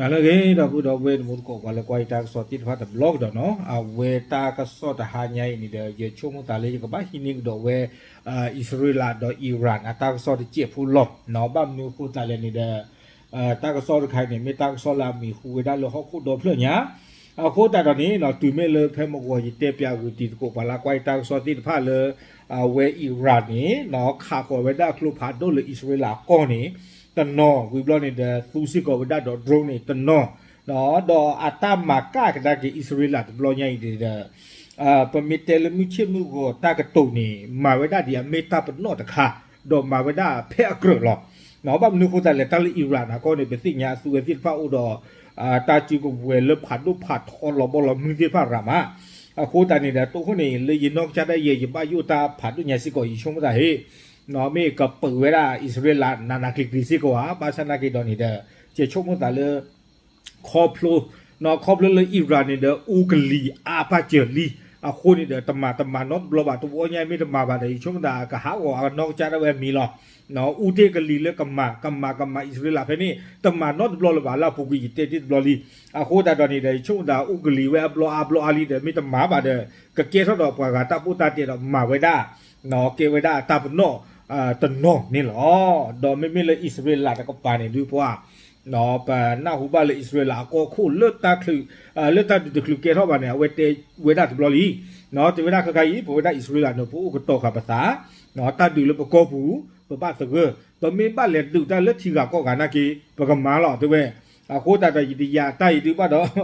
တၢ်လၢအဂ့ၤ ဒီပုၢ်ဒီဝဲၢ်တံၤသကိး ပှၤလၢကွၢ်ယတၢ်ကစီၣ်သ့ၣ်တဖၣ်တဘျီကဒီးနီၤ, အဝဲတၢ်ကစီၣ်တဟါညါအံၤန့ၣ်ဒီး ယဆိကမိၣ်သးလၢယကဘၣ်ဟံးန့ၢ်ကဒီးဝဲ အံၣ်စရ့လးဒီး Iran အတၢ်ကစီၣ်တစဲးဖိလီၤ. ဘၣ်မနုၤအဃိသတးလဲၣ်န့ၣ်ဒီး တၢ်ကစီၣ်တခါအံၤန့ၣ် မ့ၢ်တၢ်ကစီၣ်လၢအမံၤဟူဝဲဒၣ်လၢဟီၣ်ခိၣ်ဒီဖျၢၣ်ညါ. အဃိသတးဒီးန့ၣ် တုၤမ့ၢ်လၢဖဲမုၢ်ဂီၤယတဲပၠးဂုာ်တံၤသကိး ပှၤလၢကွၢ်ယတၢ်ကစီၣ်သ့ၣ်တဖၣ်လၢ အဝဲ Iran န့ၣ် ခးဃီၤဝဲဒၣ်ကျိဖးဒိၣ်လၢအံၣ်စရ့လးအကီၢ်န့ၣ် တနီၤ ဝံၤဘျီန့ၣ်ဒီး သူစ့ၢ်ကီးဝဲဒၣ်ဒီး drone န့ၣ် တနီၤ ဒီးအတၢ်မၤကၣ်ကဒါက့ၤအံၣ်စရ့လးတဘျီညါအံၤန့ၣ်ဒီး ပမ့ၢ်တဲလၢမုၢ်ဆ့ၣ်မုၢ်ဂီၤတၢ်ကတိၤန့ၣ် မၤဝဲဒၣ်ဒ်အမ့ၢ်တၢ်ပနီၣ်တခါ, ဒီးမၤဝဲဒၣ်ဖဲအကြၢးလီၤ. ဘၣ်မနုၤအဃိသတးလဲၣ် တၢ်လၢ Iran အကီၢ်န့ၣ် ပသ့ၣ်ညါအသုဝဲသ့ၣ်တဖၣ်အိၣ်ဒီး တၢ်စုကဝဲၤလၢဖးဒိၣ်ဖးထီလီၤဘီလီၤမုၢ်သ့ၣ်တဖၣ်ရၤမး. အဃိသတးန့ၣ်ဒီး တိခိၣ်န့ၣ် လၢယနီၢ်ကစၢ်ဒၣ်ယဲ ယဘၣ်ယိၣ်တၢ်ဖးဒိၣ်ညါစ့ၢ်ကီး ယဆိကမိၣ်သးဟ့ၣ် မ့ၢ်ကပၢၤဝဲဒၣ်အံၣ်စရ့လးနးနးကျံၤကျံၤစ့ၢ်ကီးဧါ. ဘၣ်ဆၣ်နာ်က့ဒီးန့ၣ်ဒီး ယဆိကမိၣ်သးလၢ ခီဖျိ ခီဖျိလၢ Iran န့ၣ်ဒီး အူကလံၤအါပၢ်စၢၤလံ. အဃိန့ၣ်ဒီး တမၤတမၤနီတဘျီဘၣ်, တဝီညါမ့ၢ်တမၤဘၣ်ဒီး ယဆိကမိၣ်သးကဟးဂီၤအနီၢ်ကစၢ်ဒၣ်ဝဲအမံၤလီၤ. အူတ့ၢ်ကလံၤလၢကမၤ ကမၤ ကမၤအံၣ်စရ့လးဖဲန့ၣ် တမၤနီတဘျီလၢၤဘၣ် လၢအပူၤကွံာ်ယတဲတ့ၢ်တဘျီလံ. အဃိသတးဒီးန့ၣ်ဒီး ယဆိကမိၣ်သးအူကလံၤဝဲအဘျီအါဘျီအါလံဒီး မ့ၢ်တမၤဘၣ်ဒီး ကကဲထီၣ်ဒီးပှၤဂၤတၢ်ပိၢ်တၢ်တဲဒီးမၤဝဲဒၣ် ကဲဝဲဒၣ်တၢ်ပနီၣ်တနီၤန့ၣ်လီၤ. ဒီးမ့မ့ၢ်လၢအံၣ်စရ့လးတကပၤန့ၣ်ဒုးပှၤ ပနၢ်ဟူဘၣ်လၢအံၣ်စရ့လးအကီၢ်ခိၣ်လၢတၢ် လၢတၢ်ဒုးတချုးကဲထီၣ်ဘၣ်န့ၣ် အဝဲတဲဝဲဒၣ်တဘျီလံ. တဲဝဲဒၣ်ခဲခါအံၤ ပဝဲဒၣ်အံၣ်စရ့လးန့ၣ် ပအိၣ်ကတီၤဃာ်ပသး, တၢ်ဒုးလၢပကီၢ်ပူၤ ပဘၣ်သဂၢၢ်, ပမ့ၢ်ဘၣ်လဲၤဒုးတၢ်လၢထံဂၤကီၢ်ဂၤနာ်က့ ပကမၤလီၤ တဲဝဲ. အဃိသတးဒီးယတယာ်တၢ်အံၤဒုးဘၣ်ဒီး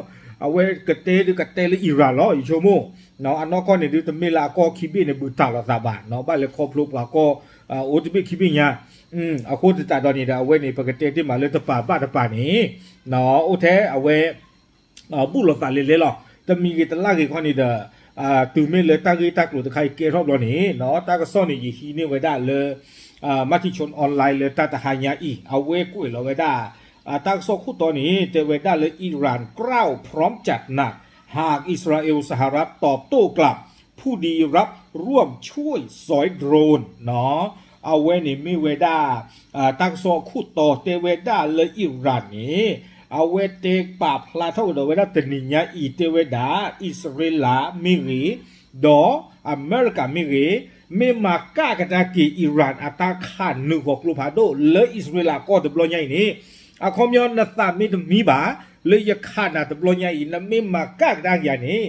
အဝဲကတဲဒုးကတဲလၢ Iran လီၤ ယဆိကမိၣ် အနီၢ်ကီၢ်န့ၣ်ဒုး တမ့ၢ်လၢအကီၢ်ခံဘ့ၣ်န့ၣ် ဘူးတံၢ်လိာ်သးဘၣ်နီၤ, ဘၣ်လဲၤခီဖျိပှၤကီၢ် အိၣ်တဘ့ၣ်ခံဘ့ၣ်ညါ. အဃိသတးဒီးန့ၣ်ဒီး အဝဲန့ၣ် ပကတဲတ့ၢ်မးလၢတပၤဘၣ်တပၤန့ၣ် အိၣ်ထဲအဝဲ ဘူၣ်လိာ်သးလဲၤလဲၤလီၤ. တမံၤဂ့ၤတလၢ်ဂ့ၤခီန့ၣ်ဒီး တုၤမ့ၢ်လၢတၢ်ဂ့ၢ်တၢ်ကျိၤတခါအံၤကဲထီၣ်ဘျီန့ၣ် တၢ်ကစီၣ်န့ၣ် ယဟံးန့ၢ်ဝဲဒၣ်လၢ Matichon Online လၢတၢ်တဟါညါအံၤ အဝဲကွဲးလီၤဝဲဒၣ် တၢ်ကစီၣ်ခိၣ်တီန့ၣ် တဲဝဲဒၣ်လၢ Iran กล่าวพร้อมจัดหนัก หากอิสราเอลสหรัฐตอบโต้กลับ ผู้ดีรับร่วมช่วยสอยโดรน အဝဲန့ၣ်မ့ၢ်ဝဲဒၣ် တၢ်ကစီၣ်အခိၣ်တီတဲဝဲဒၣ်လၢ Iran န့ၣ် အဝဲတဲပာ်ဖျါထီၣ်ကဒီးဝဲဒၣ်တနံၤညါအံၤ တဲဝဲဒၣ် အံၣ်စရ့လးမ့ၢ်ဂ့ၤ ဒီးအမဲရကၤမ့ၢ်ဂ့ၤ မ့ၢ်မၤကၣ်ကဒါက့ၤ Iran အတၢ်ခးနုာ်ဃီၤကျိဖးဒိၣ်လၢအံၣ်စရ့လးကီၢ်တဘျီညါအံၤန့ၣ် အခီပညီနသးမ့ၢ်တမံဘၣ် လၢယခးနၤတဘျီညါအံၤ နမ့ၢ်မၤကၣ်ကဒါက့ၤယၤန့ၣ်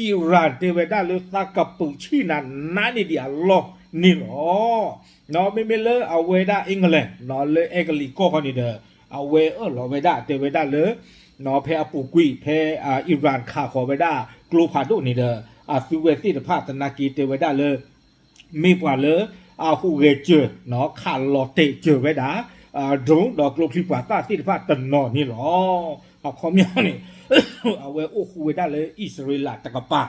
Iran တဲဝဲဒၣ်လၢသးကပုာ်ဆံၣ်နၤနးန့ၢ်ဒံးအလီၢ်န့ၣ်လီၤ. မ့မ့ၢ်လၢအဝဲဒၣ် England လၢအဲကလံးကီၢ်ခီန့ၣ်ဒီး အဝဲအၢၣ်လီၤဝဲဒၣ် တဲဝဲဒၣ်လၢ ဖဲအပူၤကွံာ် ဖဲ Iran ခးဃီၤဝဲဒၣ်ကျိဖးဒိၣ်န့ၣ်ဒီး အသုဝဲသ့ၣ်တဖၣ်သနာ်က့တဲဝဲဒၣ်လၢ မ့ၢ်ပှၤလၢ အဟူးဂဲၤစၢၤ ခးလီၤတဲာ်စၢၤဝဲဒၣ် drone ဒီးကျိချံပှၤသၣ်သ့ၣ်တဖၣ်တနီၤန့ၣ်လီၤ. အခီပညီန့ၣ် အဝဲအိၣ်ဃူဝဲဒၣ်လၢအံၣ်စရ့လးတကပၤ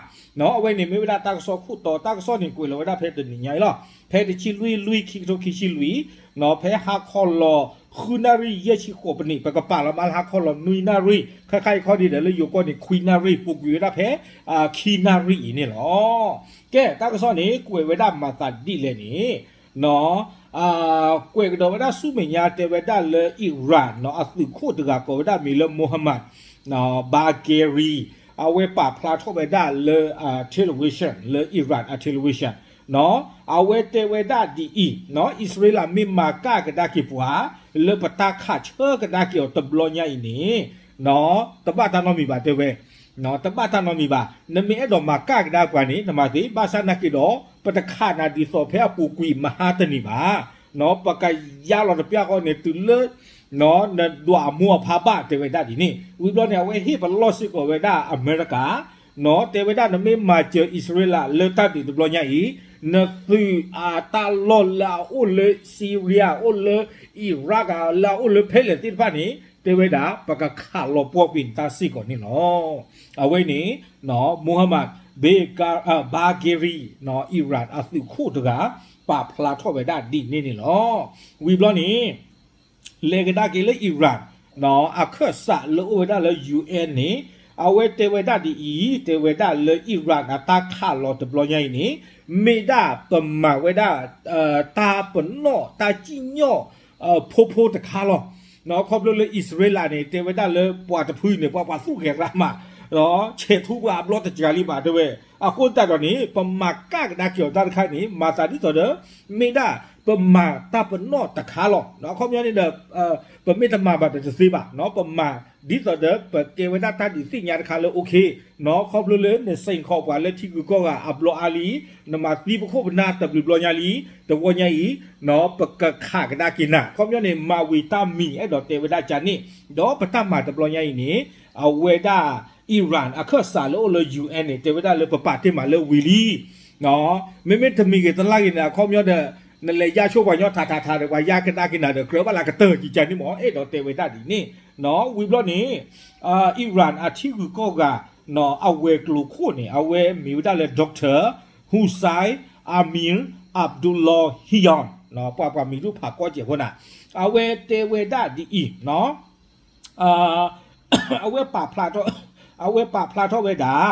အဝဲန့ၣ်မ့ၢ်ဝဲဒၣ်တၢ်ကစီၣ်ခိၣ်တီ တၢ်ကစီၣ်န့ၣ်ကွဲးလီၤဝဲဒၣ်ဖဲတနံၤညါအံၤလီၤ. ဖဲတဆံလွံၢ်လွံၢ် ခံကထိခံဆံလွံၢ် ဖဲဟါခီလီၤ ဃုနၣ်ရံၣ် ယဲၢ်ဆံဃိးပနံး ပကပာ်လီၤမးလၢဟါခီလီၤနွံနၣ်ရံၣ် ခဲခါအံၤခီဒံးဒီးလၢယိၤကီၢ်န့ၣ် ခွံနၣ်ရံၣ် ပူၤကွံာ်ဝဲဒၣ်ဖဲ ခံနၣ်ရံၣ်အံၤန့ၣ်လီၤ. ကဲ တၢ်ကစီၣ်န့ၣ် ကွဲးဝဲဒၣ်မၤသးဒ်လဲၣ်န့ၣ် ကွဲးကဒီးဝဲဒၣ်ဆူမဲာ်ညါတဲဝဲဒၣ်လၢ Iran နီၤ အသုးခိၣ်တဂၤကိးဝဲဒၣ်မံၤလၢ Mohammad Bagheri အဝဲပာ်ဖျါထီၣ်ဝဲဒၣ်လၢ television လၢ Iran အ television နီၤ အဝဲတဲဝဲဒၣ်ဒ်အံၤ နီၤ အံၣ်စရ့လးမ့ၢ်မၤကၣ်ကဒါက့ၤပှၤ လၢပတၢ်ခးဆၢကဒါက့ၤအီၤတဘျီညါအံၤန့ၣ် နီၤ တဘၣ်တၢ်နီတမံၤဘၣ်တဲဝဲ နီၤ တဘၣ်တၢ်နီတမံၤဘၣ် နမ့ၢ်အဲၣ်ဒိးမၤကၣ်ကဒါပှၤန့ၣ် နမၤသ့ ဘၣ်ဆၣ်နာ်က့ဒီး ပတခးနၤဒ်သိးဖဲအပူၤကွံာ်မဟါတနံၤဘၣ် နီၤ ပကယါလီၤတပျၢ်ဃီန့ၣ် တုၤလၢ နီၤ နဒွးအမိၢ်အဖါဘၣ်တဲဝဲဒၣ်ဒ်န့ၣ် ဝံၤဘျီန့ၣ် အဝဲဟ့ၣ်ပလီၢ်စ့ၢ်ကီးဝဲဒၣ်အမဲရကၤ နီၤ တဲဝဲဒၣ်နမ့ၢ်မၤစၢၤအံၣ်စရ့လးလၢတၢ်ဒုးတဘျီညါအံၤ နသုးအတၢ်လီၢ်လၢအအိၣ်လၢ Syria အိၣ်လၢ Iraq လၢအအိၣ်လၢဖဲလဲၣ်သ့ၣ်တဖၣ်န့ၣ် တဲဝဲဒၣ် ပကခးလီၤပှီၢ်ကွံာ်နတၢ်စ့ၢ်ကီးန့ၣ်လီၤ. အဝဲန့ၣ် Mohammad Bagheri နီၤ Iran အသုးခိၣ်တဂၤ ပာ်ဖျါထီၣ်ဝဲဒၣ်ဒ်န့ၣ်န့ၣ်လီၤ. ဝံၤဘျီန့ၣ် လဲၤကဒါက့ၤလၢ Iran နီၤ အခၢၣ်စးလၢအိၣ်ဝဲဒၣ်လၢ ယူၢ်အဲၣ်န့ၣ် အဝဲတဲဝဲဒၣ်ဒ်အံၤ တဲဝဲဒၣ်လၢ Iran အတၢ်ခးလီၤတဘျီညါအံၤန့ၣ် မ့ၢ်ဒၣ်ပမၤဝဲဒၣ် တၢ်ပနီၣ်တၢ်စံၣ်ညီၣ် ဖိဖိတခါလီၤ. ခီဖျိလၢအံၣ်စရ့လးန့ၣ် တဲဝဲဒၣ်လၢပှၤတဖုန့ၣ် ပှၤပှၤသူၣ်ဂဲၤရၤမး, ဆဲးထူပှၤအဘျီတစှၤလံဘၣ်တဲဝဲ. အဃိသတးဒီးန့ၣ် ပမၤကၣ်ကဒါက့ၤအီၤတၢ်တခါန့ၣ် မၤသးဒ်သိးဒီး မ့ၢ်ဒၣ်ပမၤတၢ်ပနီၣ်တခါလီၤ. အခီပညီန့ၣ်ဒီး ပမ့ၢ်တမၤဘၣ်ဒီးတသ့ဘၣ်, ပမၤဒ်သိးဒီး ပကဲဝဲဒၣ်တၢ်ဒုးသ့ၣ်ညါတခါလၢ okay ခီဖျိလၢနစ့ၣ်ခီၣ်ပှၤလၢထံဂုၤကီၢ်ဂၤအဘျီအါလံ, နမၤသံပခိၣ်ပနၢ်တဘျုးဘျီညါလံ, တဝီညါအံၤ ပကခးကဒါက့ၤနၤ. ခီပညီန့ၣ် မၤဝံၤတၢ်မံၤ အဲၣ်ဒိးတဲဝဲဒၣ်ကန့ၣ်, ဒီးပတၢ်မၤတဘျီညါအံၤန့ၣ် အဝဲဒၣ် Iran အခၢၣ်စးလၢအိၣ်လၢ ယူၣ်အဲၣ်န့ၣ် တဲဝဲဒၣ်လၢပပာ်တ့ၢ်မးလၢဝံၤလံ မ့မ့ၢ်တမံၤဂ့ၤတလါဂ့ၤန့ၣ် အခီပညီဒီး နလဲၤယါဆိပှၤညီထးထးထးဒီး ပှၤယါကဒါက့ၤနၤဒီး ကြၢးဘၣ်လၢကတၢၢ်ကံကန့ၣ်မ့ၢ် အဲၣ်ဒိးတဲဝဲဒၣ်ဒ်န့ၣ်. ဝံၤဘျီန့ၣ် Iran အထံဂုၤကီၢ်ဂၤ အဝဲၤကျိၤခိၣ်န့ၣ် အဝဲမ့ၢ်ဝဲဒၣ်လၢ Doctor Hussein Amir Abdullahian ပှၤပှၤမံၤဒိၣ်ဖးကီကဲးဖိနၤ အဝဲတဲဝဲဒၣ်ဒ်အံၤ အဝဲပာ်ဖျါထီၣ် အဝဲပာ်ဖျါထီၣ်ဝဲဒၣ်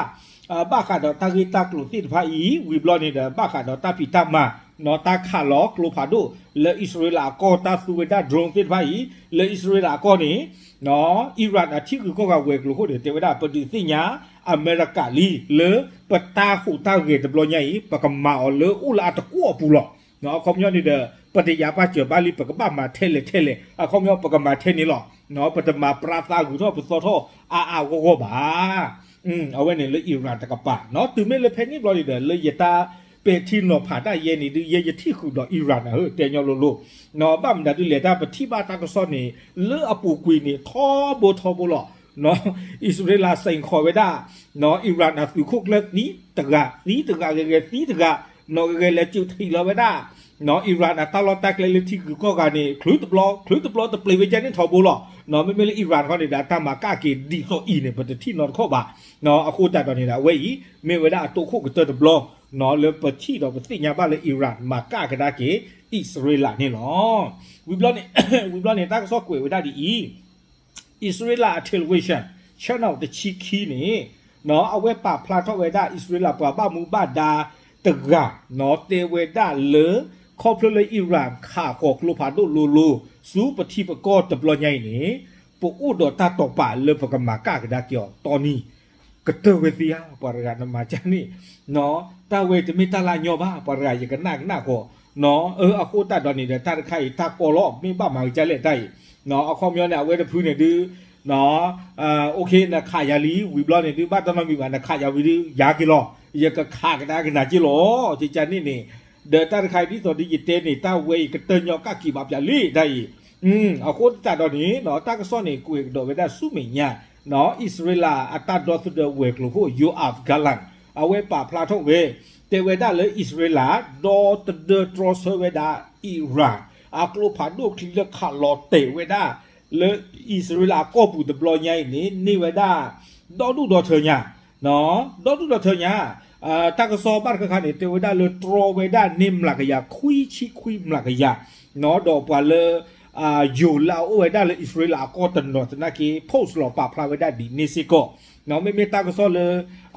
ဘၣ်ဃးဒီးတၢ်ဂ့ၢ်တၢ်ကျိၤသ့ၣ်တဖၣ်အံၤ ဝံၤဘျီန့ၣ်ဒီး ဘၣ်ဃးဒီးတၢ်ဖံးတၢ်မၤ တၢ်ခးလီၤကျိဖးဒိၣ် လၢအံၣ်စရ့လးအကီၢ် တၢ်သူဝဲဒၣ် drone သ့ၣ်တဖၣ်အံၤ လၢအံၣ်စရ့လးအကီၢ်န့ၣ် Iran အထံဂုၤကီၢ်ဂၤဝဲၤကျိၤခိၣ်န့ၣ် တဲဝဲဒၣ် ပဒုးသ့ၣ်ညါ အမဲရကၤလံ လၢပတၢ်ဟူးတၢ်ဂဲၤတဘျီညါအံၤ ပကမၤအီၤလၢအိၣ်လၢအတကွီၣ်အပူၤလီၤ. အခီပညီန့ၣ်ဒီး ပတယၤပာ်စၢၤဘၣ်လံ ပကဘၣ်မၤထဲလဲၣ်ထဲလဲၣ် အခီပညီပကမၤထဲန့ၣ်လီၤ. ပတမၤပြးသးဂုၤထီၣ်ပသီထီၣ်အါအါဂီၢ်ဂီၢ်ဘၣ်. အဝဲန့ၣ်လၢ Iran တကပၤ တုၤမ့ၢ်လၢဖဲန့ၣ်ဘျီန့ၣ်ဒီး လၢယတၢ်ပဲာ်ထံနီၤဖးတၢ်ယဲန့ၣ်ဒုး ယဲယထံၣ်ဃုာ်ဒီး Iran ဧၢ တဲညီလိၤလိၤ ဘၣ်မနုၤဒုးလဲၣ် တၢ်ပထံၣ်ဘၣ်တၢ်ကစီၣ်န့ၣ် လၢအပူၤကွံာ်န့ၣ် ထီဘိထီဘိလီၤ. အံၣ်စရ့လးစ့ၣ်ခီၣ်ဝဲဒၣ် Iran အသုးခိၣ်ကျၢၢ်သံတဂၤ သံတဂၤဂဲၤဂဲၤသံတဂၤ နီၢ်ဂဲၤဂဲၤလဲၤစုးထံးလီၤဝဲဒၣ် Iran အတၢ်လီၢ်တၢ်ကျဲလၢထံဂုၤကီၢ်ဂၤန့ၣ် ချုးတဘျီ ချုးတဘျီတပျ့ၤဝဲဒ်န့ၣ်ထီဘိလီၤ. မ့မ့ၢ်လၢ Iran ခီန့ၣ်ဒီး အတၢ်မၤကၣ်က့ၤဒ်သိးအံၤန့ၣ် ပတထံၣ်နီတခီၣ်ဘၣ်. အဃိသတးဒီးန့ၣ်ဒီး အဝဲအံၤ မ့ၢ်ဝဲဒၣ်အတိၢ်ခိၣ်ကတၢၢ်တဘျီ လၢပထံၣ်ဒီးပသ့ၣ်ညါဘၣ်လၢ Iran မၤကၣ်ကဒါက့ၤ အံၣ်စရ့လးန့ၣ်လီၤ. ဝံၤဘျီန့ၣ် ဝံၤဘျီန့ၣ် တၢ်ကစီၣ်ကွဲးဝဲဒၣ်ဒ်အံၤ အံၣ်စရ့လးအ television channel တဆံခံန့ၣ် အဝဲပာ်ဖျါထီၣ်ဝဲဒၣ် အံၣ်စရ့လးပှၤဘၣ်မူဘၣ်ဒါတဂၤ တဲဝဲဒၣ်လၢ ခီဖျိလၢ Iran ခးဃီၤကျိဖးဒိၣ်လိၤလိၤ ဆူပထံပကီၢ်တဘျီညါအံၤန့ၣ် ပအိၣ်ဒီးတၢ်တိာ်ပာ်လၢပကမၤကၣ်ကဒါက့ၤအီၤတီနံၤ ကတၢၢ်ဝဲသ့ဧါ ပှၤတဂၤနမၤကၢ်န့ၣ် တၢ်ဝဲတမ့ၢ်တၢ်လၢအညီဘၣ် ပှၤတဂၤယကနၣ်ကနၣ်ဃီ အဃိသတးဒီးန့ၣ်ဒီး တၢ်တခါအံၤတၢ်ကီလီၤ မ့ၢ်ဘၣ်မၤကစၢ်လဲၣ်တၢ်အံၤ အခီပညီန့ၣ် အဝဲတဖုန့ၣ်ဒုး okay နခးယၤလံ ဝံၤဘျီန့ၣ်ဒုး ဘၣ်တၢ်နီတမံၤဘၣ် နခးယၤဝံၤဒုး ယၤက့ၤလီၤ ယကခးကဒါက့ၤနၤက့ၤလီၤ ကကန့ၣ်န့ၣ် ဒီးတၢ်တခါအံၤဒ်သိးဒုးယတဲန့ၣ် တၢ်ဝဲအံၤကတၢၢ်ညီကၣ်က့ၤဘၣ်ပျၢ်လံတၢ်အံၤ အဃိသတးဒီးန့ၣ် တၢ်ကစီၣ်န့ၣ် ကွဲးကဒီးဝဲဒၣ်ဆူမဲာ်ညါ အံၣ်စရ့လးအတၢ်ဒီသဒၢဝဲၤကျိၤခိၣ် ယိၤအၣ် ကလၣ် အဝဲပာ်ဖျါထီၣ်ဝဲ တဲဝဲဒၣ်လၢအံၣ်စရ့လး ဒီသဒၢတြီဆၢဝဲဒၣ် Iran အကျိဖးဒိၣ်ချံလၢခးလီၤတဲာ်ဝဲဒၣ် လၢအံၣ်စရ့လးအကီၢ်ပူၤတဘျီညါအံၤန့ၣ် န့ၢ်ဝဲဒၣ် ဒီဒူၣ်ဒီထၢညါ ဒီဒူၣ်ဒီထၢညါ တၢ်ကစီၣ်ဘၣ်တခါခါန့ၣ် တဲဝဲဒၣ်လၢတြီဝဲဒၣ်န့ၢ်မျးကယၤခွံဆံခွံမျးကယၤ ဒီးပှၤလၢ ယိၤလၢအအိၣ်ဝဲဒၣ်လၢအံၣ်စရ့လးအကီၢ်တနီၤသနာ်က့ post လီၤပာ်ဖျါဝဲဒၣ်ဒ်န့ၣ်စ့ၢ်ကီး မ့မ့ၢ်တၢ်ကစီၣ်လၢ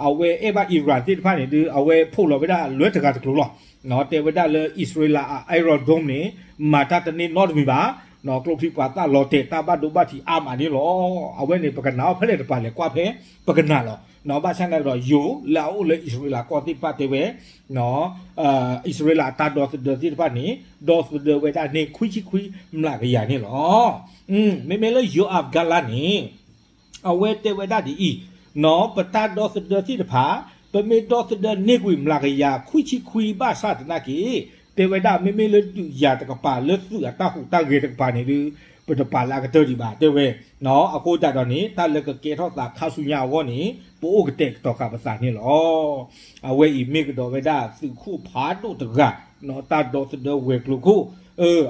အဝဲအဲၣ်ဘၣ် Iran သ့ၣ်တဖၣ်န့ၣ်ဒုး အဝဲ post လီၤဝဲဒၣ်လွဲတဂၤတကျိၤလီၤ. တဲဝဲဒၣ်လၢအံၣ်စရ့လးအ Iron Dome န့ၣ် မၤတၢ်တန့ၢ်နီတမံၤဘၣ် ကျိချံပှၤသၣ်လီၤတဲာ်တၢ်ဘၣ်ဒိဘၣ်ထံးအါမးန့ၣ်လီၤ. အဝဲန့ၣ် ပကနၣ်အီၤဖဲလဲၣ်တပၤလဲၣ်ကွၢ်ဖဲ ပကနၣ်လီၤ. ဘၣ်ဆၣ်န့ၣ်ဒီးယိၤလၢအအိၣ်လၢအံၣ်စရ့လးကီၢ်သ့ၣ်တဖၣ်တဲဝဲ အံၣ်စရ့လးအတၢ်ဒီသဒၢသ့ၣ်တဖၣ်န့ၣ် ဒီသဒၢဝဲဒၣ်န့ၢ်ခွံဆံခွံမျးကယၤန့ၣ်လီၤ. မ့မ့ၢ်လၢယိၤအၣ် ကလၣ် န့ၣ် အဝဲတဲဝဲဒၣ်ဒ်အံၤ, ပတၢ်ဒီသဒၢသ့ၣ်တဖၣ် ပမ့ၢ်ဒီသဒၢန့ၢ်ကွံာ်မျးကယၤခွံဆံခွံဘၣ်ဆၣ်သနာ်က့ တဲဝဲဒၣ်မ့မ့ၢ်လၢဒုးယၤတကပၤလၢသုးအတၢ်ဟူးတၢ်ဂဲၤတကပၤန့ၣ်ဒုး ပတပာ်လၢအကတၢၢ်ဒံးဘၣ် တဲဝဲ. အဃိသတးဒီးန့ၣ် တၢ်လၢကကဲထီၣ်သးခါဆူညါအဂီၢ်န့ၣ် ပအိၣ်ကတဲာ်ကတီၤဃာ်ပသးန့ၣ်လီၤ. အဝဲအံၤမ့ၢ်ကဒီးဝဲဒၣ်သုးခိၣ်ဖးဒိၣ်တဂၤ တၢ်ဒီသဒၢဝဲၤကျိၤခိၣ်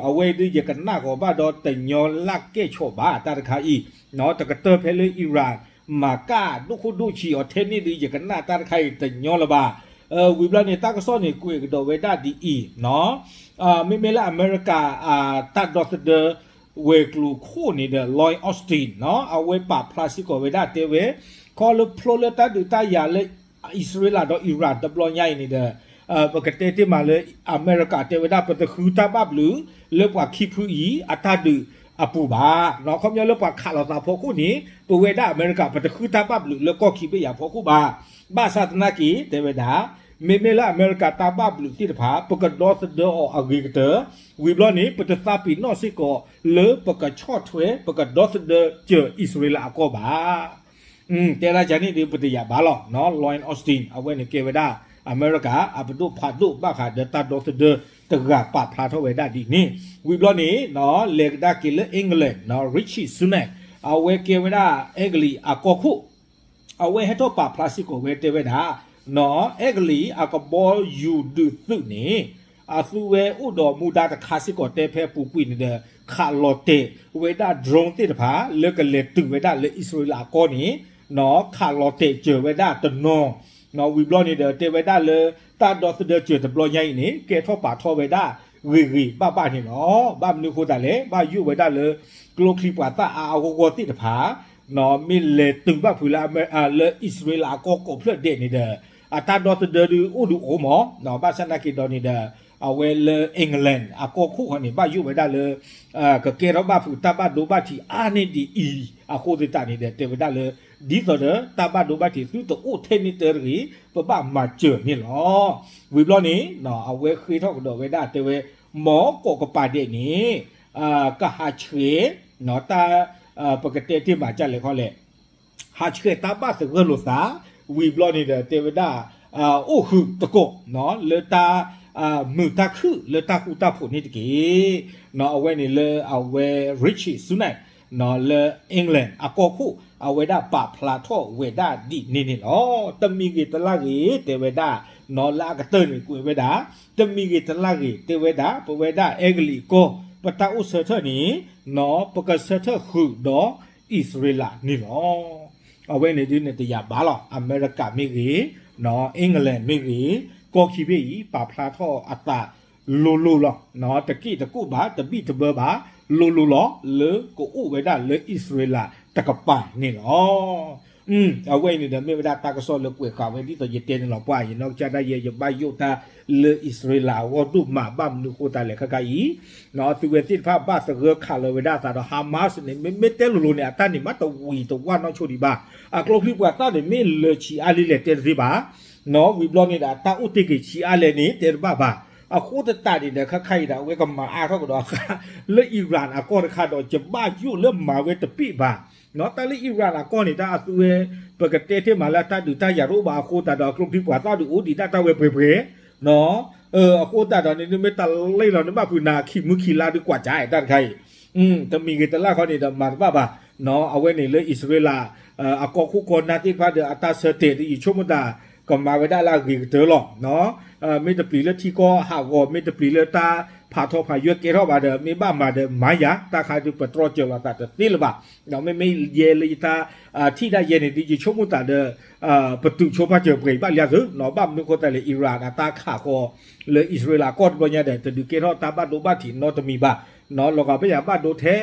အဝဲဒုးယကနၣ်ကီးဘၣ်ဒီးတညီလၢကဲၣ်ဆိးဘၣ်တၢ်တခါအံၤ, တကတၢၢ်ဖဲလၢ Iran မၤကၣ်ဒိၣ်ခိၣ်ဒိၣ်ဆံးအီၤထဲန့ၣ်ဒုး ယကနၣ်တၢ်တခါအံၤတညီလၢၤဘၣ်. ဝံၤဘျီန့ၣ် တၢ်ကစီၣ်န့ၣ်ကွဲးကဒီးဝဲဒၣ်ဒ်အံၤ, မ့မ့ၢ်လၢအမဲရကၤ တၢ်ဒီသဒၢ ဝဲၤကျိၤခိၣ်န့ၣ်ဒီး Lloyd Austin အဝဲပာ်ဖျါစ့ၢ်ကီးဝဲဒၣ်တဲဝဲ, ခီလၢဖျိလၢတၢ်ဒုးတၢ်ယၤလၢ အံၣ်စရ့လးဒီး Iran တဘျီညါအံၤန့ၣ်ဒီး ပကတဲတ့ၢ်မးလၢ အမဲရကၤတဲဝဲဒၣ် ပတဃုတၢ်ဘၣ်ဘျုး လၢပှၤခံဖုအံၤ အတၢ်ဒုး အပူၤဘၣ်. ခီပညီလၢပှၤခးလိာ်သးဖီခိၣ်န့ၣ် ပဝဲဒၣ်အမဲရကၤ ပတဃုတၢ်ဘၣ်ဘျုးလၢကီၢ်ခံဘ့ၣ်ယၤဖီခိၣ်ဘၣ်. ဘၣ်ဆၣ်သနာ်က့ တဲဝဲဒၣ် မ့မ့ၢ်လၢအမဲရကၤတၢ်ဘၣ်ဘျုးသ့ၣ်တဖၣ် ပကဒီသဒၢအီၤအဂ့ၤကတၢၢ်, ဝံၤဘျီန့ၣ် ပတသးပ့ၤနီၣ်စ့ၢ်ကီးလၢပကဆီၣ်ထွဲ ပကဒီသဒၢစၢၤအံၣ်စရ့လးအကီၢ်ဘၣ်. တဲဒၣ်ကန့ၣ်ဒီး ပတယာ်ဘၣ်လီၤ. Lloyd Austin အဝဲန့ၣ်ကဲဝဲဒၣ် အမဲရကၤ အပဒိၣ်ဖးဒိၣ်ဘၣ်ဃးဒီးတၢ်ဒီသဒၢတဂၤ ပာ်ဖျါထီၣ်ဝဲဒၣ်ဒ်န့ၣ်. ဝံၤဘျီန့ၣ် လဲၤကဒါက့ၤလၢ England Rishi Sunak အဝဲကဲဝဲဒၣ် အဲကလံးအကီၢ်ခိၣ် အဝဲဟဲထီၣ်ပာ်ဖျါစ့ၢ်ကီးဝဲတဲဝဲဒၣ် အဲကလံးအကဘီယူၤဒုးသုးန့ၣ် အသုဝဲအိၣ်ဒီးမူဒါတခါစ့ၢ်ကီးတဲဖဲအပူၤကွံာ်န့ၣ်ဒီး ခးလီၤတဲာ်ဝဲဒၣ် drone သ့ၣ်တဖၣ် လၢကလဲၤတုၤဝဲဒၣ်လၢအံၣ်စရ့လးအကီၢ်န့ၣ် ခးလီၤတဲာ်စၢၤဝဲဒၣ်တနီၤ ဝံၤဘျီန့ၣ်ဒီး တဲဝဲဒၣ်လၢ တၢ်ဒီသဒၢစၢၤတဘျီညါအံၤန့ၣ် ကဲထီၣ်ပာ်ထီၣ်ဝဲဒၣ်ဂ့ၤဂ့ၤဘၣ်ဘၣ်န့ၣ်လီၤ. ဘၣ်မနုၤအဃိသတးလဲၣ်, ဘၣ်ယိၣ်ဝဲဒၣ်လၢ ကျိချံပှၤသၣ်အါအါဂီၢ်ဂီၢ်သ့ၣ်တဖၣ် မ့ၢ်လဲၤတုၤဘၣ်ဖုးလၢ လၢအံၣ်စရ့လးအကီၢ်ကိးဖျၢၣ်ဒဲးန့ၣ်ဒီး အတၢ်ဒီသဒၢဒုးအိၣ်ဒုးအိၣ်မး, ဘၣ်ဆၣ်သနာ်က့ဒီးန့ၣ်ဒီး အဝဲလၢ England အကီၢ်ခိၣ်ဃီန့ၣ် ဘၣ်ယိၣ်ဝဲဒၣ်လၢ ကကဲထီၣ်ဘၣ်ဖုးတၢ်ဘၣ်ဒိဘၣ်ထံးအါန့ၢ်ဒ်အံၤ အဃိသတးန့ၣ်ဒီး တဲဝဲဒၣ်လၢ ဒ်သိးဒီးတၢ်ဘၣ်ဒိဘၣ်ထံးသုတအိၣ်ထဲန့ၣ်တၢ်တဂ့ၤ ပဘၣ်မၤစၢၤန့ၣ်လီၤ. ဝံၤဘျီန့ၣ် အဝဲဃ့ထီၣ်ကဒီးဝဲဒၣ်တဲဝဲ မ်ကိးကပၤဒဲးန့ၣ် ကဟးဆှဲး တၢ် ပကတဲတ့ၢ်မးကလဲၣ်ခီလဲၣ် ဟးဆှဲးတၢ်ဘၣ်သဂၢၢ်လိာ်သး ဝံၤဘျီန့ၣ်ဒီး တဲဝဲဒၣ် အိၣ်ဃုာ်သကိး လၢတၢ် မုာ်တၢ်ခုၣ်လၢတၢ်ဃူတၢ်ဖိးန့ၣ်တက့ၢ်. အဝဲန့ၣ်လၢအဝဲ Rishi Sunak လၢ England အကီၢ်ခိၣ် အဝဲဒၣ်ပာ်ဖျါထီၣ်ဝဲဒၣ်ဒ်န့ၣ်န့ၣ်လီၤ. တမံၤဂ့ၤတလၣ်ဂ့ၤ တဲဝဲဒၣ် လၢအကတၢၢ်န့ၣ်ကွဲးဝဲဒၣ် တမံၤဂ့ၤတလၣ်ဂ့ၤ တဲဝဲဒၣ် ပဝဲဒၣ်အဲကလံးအကီၢ် ပတၢ်အိၣ်ဆၢထၢၣ်န့ၣ် ပကဆၢထၢၣ်ဃုာ်ဒီးအံၣ်စရ့လးန့ၣ်လီၤ. အဝဲန့ၣ်ဒုးန့ၣ်တယာ်ဘၣ်လီၤ. အမဲရကၤမ့ၢ်ဂ့ၤ, England မ့ၢ်ဂ့ၤ, ကီၢ်ခံဘ့ၣ်အံၤ ပာ်ဖျါထီၣ်အသးလိၤလိၤလီၤ. တက့ၢ်တကူၣ်ဘၣ် တဘံၣ်တဘၢဘၣ် လိၤလိၤလီၤ လၢကအိၣ်ဝဲဒၣ်လၢအံၣ်စရ့လးတကပၤန့ၣ်လီၤ. အဝဲအံၤန့ၣ်ဒီး မ့ၢ်ဝဲဒၣ်တၢ်ကစီၣ်လၢကွဲးဃာ်ဝဲ ဒ်သိးယတဲန့ၣ်လီၤ. ပှၤအံၤနီၢ်ကစၢ်ဒၣ်ယဲ ယဘၣ်ယိၣ်တၢ်လၢအံၣ်စရ့လးအဂီၢ်ဒိၣ်မး ဘၣ်မနုၤအဃိသတးလဲၣ် ခဲခါအံၤ သုဝဲသ့ၣ်တဖၣ်ဘၣ်သဂၢၢ်ခးလီၤဝဲဒၣ်အသးဒီး Hamas န့ၣ် မ့မ့ၢ်တဲလိၤလိၤန့ၣ် အတၢ်န့ၣ်မးတဝံၤတဝၢ်နီၢ်ဆိဒံးဘၣ်. အကျိချံပှၤသၣ်န့ၣ် မ့ၢ်လၢဆံးအါလံလဲၣ်တဲတသ့ဘၣ်. ဝံၤဘျီန့ၣ်ဒီး အတၢ်အိၣ်တ့ၢ်က့ၤဆံးအါလဲၣ်န့ၣ် တဲတဘၣ်ဘၣ်. အဃိသတးန့ၣ်ဒီး ခဲခါအံၤဒီး အဝဲကမၤအါထီၣ်ကဒီး လၢ Iran အကီၢ်တခါဒီး ယဘၣ်ယိၣ်လၢမၤဝဲတပ့ၢ်ဘၣ်. တၢ်လၢ Iran အကီၢ်န့ၣ် တၢ်အသုဝဲ ပကတဲတ့ၢ်မးလၢတၢ်ဒုးတၢ်ယၤတအိၣ်ဘၣ်အဃိသတးဒီး အကျိချံပှၤသၣ်ဒုးအိၣ်ဒံးဒၣ်တၢ်ဝဲပှဲၤပှဲၤ အဃိသတးဒီးန့ၣ် မ့ၢ်တလံလီၤန့ၣ် ဘၣ်ဖုးနၤခံမုၢ်ခံလါဒုးကွၢ်ကါတၢ်တခါအံၤ တမံၤဂ့ၤတလၣ်ခီန့ၣ်ဒီးမၤတဘၣ်ဘၣ်. အဝဲန့ၣ်လၢအံၣ်စရ့လး အကီၢ်ခိၣ်ကီၢ်နၢ်သ့ၣ်တဖၣ်ဒီးအတၢ်ဆၢတဲာ်ဒီး ယဆိကမိၣ်သး ကမၤဝဲဒၣ်လၢအဂ့ၤကတၢၢ်လီၤ. မ့ၢ်တပျံၤလၢထံကီၢ်ဟးဂီၤ မ့ၢ်တပျံၤလၢတၢ်ဖးထီဖးယွဲၢ်ကဲထီၣ်ဘၣ်ဒီး မ့ၢ်ဘၣ်မၤဒီးမၤယၤ တၢ်ခါဒုးပတြီစၢၤလိာ်သးတသ့လၢၤဘၣ်. မ့မ့ၢ်ယဲလၢယတၢ်ထံၣ်ဒၣ်ယဲန့ၣ်ဒီး ယဆိကမိၣ်သးဒီး ပတုာ်ဆိပာ်စၢၤပှဲၤအံၤဘၣ်လံသု ဘၣ်မနုၤအဃိသတးလဲၣ် Iran အတၢ်ခးဃီ လၢအံၣ်စရ့လးကီၢ်တဘျီညါဒီး တဒုးကဲထီၣ်တၢ်ဘၣ်ဒိဘၣ်ထံးနီတမံၤဘၣ်. လီၤဂာ်ဘၣ်ယၤဘၣ်ဒိထဲ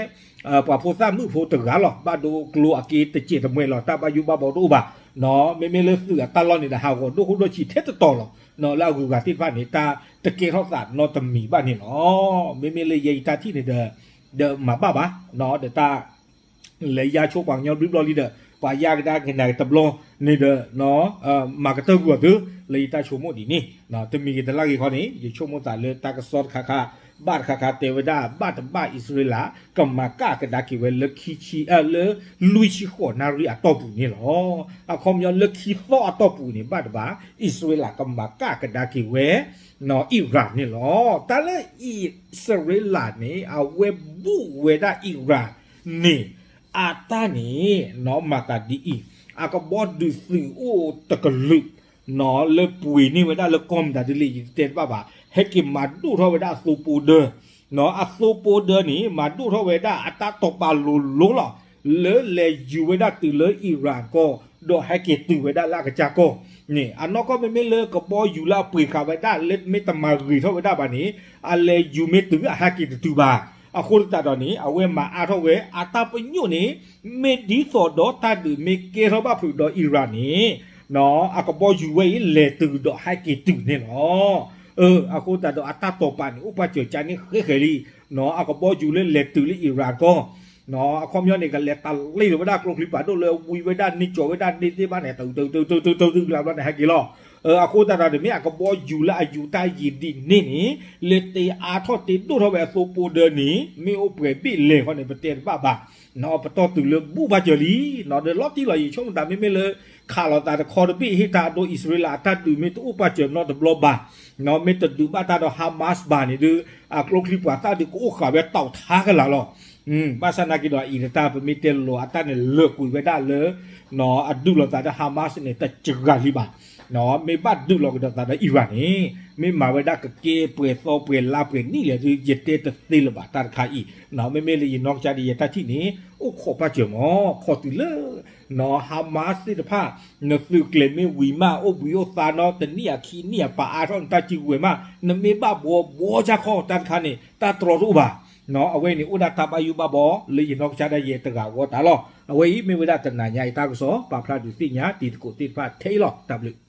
ပှၤဖိသၣ်မုၣ်ဖိတဂၤလီၤ. ဘၣ်ဒိကျိအက့တစဲးတမှဲၤလီၤ. တၢ်ဘၣ်ယိၣ်ဘၣ်ဘီတအိၣ်ဘၣ်. မ့မ့ၢ်လၢသုးအတၢ်လီၢ်န့ၣ်ဒီး ဟးဂီၤဒိၣ်ခိၣ်ဒိၣ်ဆံးထဲတတီၤလီၤ. လၢအဂုၤအဂၤသ့ၣ်တဖၣ်န့ၣ် တၢ်တကဲထီၣ်သးနီတမံၤဘၣ်န့ၣ်လီၤ. မ့မ့ၢ်လၢယဲယတၢ်ထံၣ်န့ၣ်ဒီး ဒီးမၤဘၣ်ဘၣ် ဒီးတၢ် လဲၤယါဆိပှၤကညီဘျုးဘျီလံဒီး ပှၤယါကဒါက့ၤနၤတဘျီန့ၣ်ဒီး မၤကတၢၢ်ကွံာ်အီၤသု လၢယတၢ်ဆိကမိၣ်ဒ်န့ၣ် တမံၤဂ့ၤတလၣ်ဂ့ၤခီန့ၣ် ယဆိကမိၣ်သးလၢတၢ်ကစီၣ်တခါခါ ဘၣ်တခါခါတဲဝဲဒၣ် ဘၣ်တဘၣ်အံၣ်စရ့လး ကမၤကၣ်ကဒါက့ၤဝဲလၢခံဆံ လၢလွံၢ်ဆံဃိးနၣ်ရံၣ်အတီၢ်ပူၤန့ၣ်လီၤ. အခီပညီလၢခံသီအတီၢ်ပူၤန့ၣ် ဘၣ်တဘၣ် အံၣ်စရ့လးကမၤကၣ်ကဒါက့ၤဝဲ Iran န့ၣ်လီၤ. တၢ်လၢအံၣ်စရ့လးန့ၣ် အဝဲဘူးဝဲဒၣ် Iran န့ၣ် အတၢ်န့ၣ် မၤသးဒ်အံၤ အကဘီဒုးသုးအိၣ်တကလုာ် လၢပှ့ၤန့ၢ်ဝဲဒၣ်လၢကီၢ်မတၤဒ်လဲၣ် ယတတဲတဘၣ်ဘၣ် ဟဲက့ၤမၤဒိၣ်ထီၣ်ဝဲဒၣ်အသိပိဒၢ အသိပိဒၢန့ၣ် မၤဒိၣ်ထီၣ်ဝဲဒၣ်အတၢ်တီၤပာ်လိၤလိၤလီၤ. လၢလဲၤယူၤဝဲဒၣ်တုၤလၢ Iran ကီၢ် ဒီးဟဲက့ၤတုၤဝဲဒၣ်လၢအကစၢ်ကီၢ်န့ၣ် အနီၢ်ကီၢ်မ့မ့ၢ်လၢကဘီယူၤလၢအပှ့ၤဃာ်ဝဲဒၣ် လၢမ့ၢ်တမၤဂ့ၤထီၣ်ဝဲဒၣ်ဘၣ်န့ၣ် အလဲၤယူၤမ့ၢ်တုၤအဟဲက့ၤတတုၤဘၣ်. အဃိသတးဒီးန့ၣ် အဝဲမၤအါထီၣ်ဝဲ အတၢ်ပညိၣ်န့ၣ် မ့ၢ်ဒ်သိးဒီးတၢ်ဒုးမ့ၢ်ကဲထီၣ်ဘၣ်ဖုးဒီး Iran န့ၣ် အကဘီယူၤဝဲအံၤ လဲၤတုၤဒီးဟဲက့ၤတုၤန့ၣ်လီၤ. အဃိသတးဒီးအတၢ်တိာ်ပာ်န့ၣ် အိၣ်ပာ်စၢၤကါန့ၣ်ဃဲဃဲလံ, အကဘီယူၤလၢလဲၤတုၤလၢ Iran ကီၢ်, အခီပညီန့ၣ် ကလဲၤတလ့ၣ်လီၤဝဲဒၣ်ကျိချံပၤဒိၣ်လၢဝံဝဲဒၣ် န့ၢ်ကၠီၤဝဲဒၣ်န့ၢ်သ့ၣ်တဖၣ်န့ၣ် တတုၤတုၤတုၤတုၤတုၤတုၤလၢဘျီန့ၣ်ဟဲက့ၤလီၤ. အဃိသတးဒီးန့ၣ် မ့ၢ်အကဘီယူၤလၢအယူၤတၢ်ယံာ်ဒ်န့ၣ်န့ၣ် လဲၤတ့အါထီၣ်တ့ဒိၣ်ထီၣ်ဝဲအသိပိဒၢန့ၣ် မ့ၢ်အိၣ်ပှဲၤဘ့ၣ်လဲၤဃီန့ၣ် ပတဲတဘၣ်ဘၣ်, ပတီၢ်တုၤလၢဘူၣ်ပာ်စၢၤလံ, ဒီးလီၤတံၢ်လီၤယံာ်ဆိကမိၣ်သးမ့မ့ၢ်လၢ ခးလိာ်သးတခီတဘ့ၣ် ဟ့ၣ်တၢ်အဒိ အံၣ်စရ့လးအတၢ်ဒုးမ့ၢ်တအိၣ်ပာ်စၢၤနီတဘျီဘၣ်, မ့ၢ်တဒုးဘၣ်တၢ်ဒီး Hamas ဘၣ်န့ၣ်ဒီး အကျိချံပှၤသၣ်ဒုးကအိၣ်ဃာ်ဝဲတီၤထါကလာ်လီၤ. ဘၣ်ဆၣ်နာ်က့ဒီးအံၤတတၢ် ပမ့ၢ်တဲလိၤအတၢ်န့ၣ် လၢာ်ကွံာ်ဝဲဒၣ်လၢ အဒုးလိာ်သးဒီး Hamas န့ၣ် တစှၤလံဘၣ်, မ့ၢ်ဘၣ်ဒုးလိာ်ကဒီးသးဒီး Iran န့ၣ် မ့ၢ်မၤဝဲဒၣ်ကကဲပှဲၤသီပှဲၤလါပှဲၤနံၣ်လဲၣ်ဒီး ယတဲတသ့လၢၤဘၣ်တၢ်တခါအံၤ, မ့မ့ၢ်လၢယနီၢ်ကစၢ်ဒ်ယဲတၢ်ထံၣ်န့ၣ် အိၣ်ခိးပာ်စၢၤမး ခိးတုၤလၢ Hamas သ့ၣ်တဖၣ် နသုးကျဲၤမ့ၢ်ဝံၤမး အိၣ်ဘှံးအိၣ်သါနီတနံၣ်အခံနံၣ်အပာ်အါထီၣ် နတၢ်စုကဝဲၤမး နမ့ၢ်ဘၣ်ဘှီဘှီဆၣ်ခီတၢ်တခါန့ၣ် တၢ်တြီတအိၣ်ဘၣ်, အဝဲန့ၣ်အိၣ်ဒၣ်တၢ်ဘၣ်ယိၣ်ဘၣ်ဘှီလၢယနီၢ်ကစၢ်ဒၣ်ယဲတဂၤအဂီၢ်တၢ်လီၤ. အဝဲအံၤမ့ၢ်ဝဲဒၣ်တနၤညါအံၤတၢ်ကစီၣ် ပာ်ဖျါဒုးသ့ၣ်ညါတံၤသကိးသ့ၣ်တဖၣ်ထဲအံၤလီၤ. တၢ်ဘျုး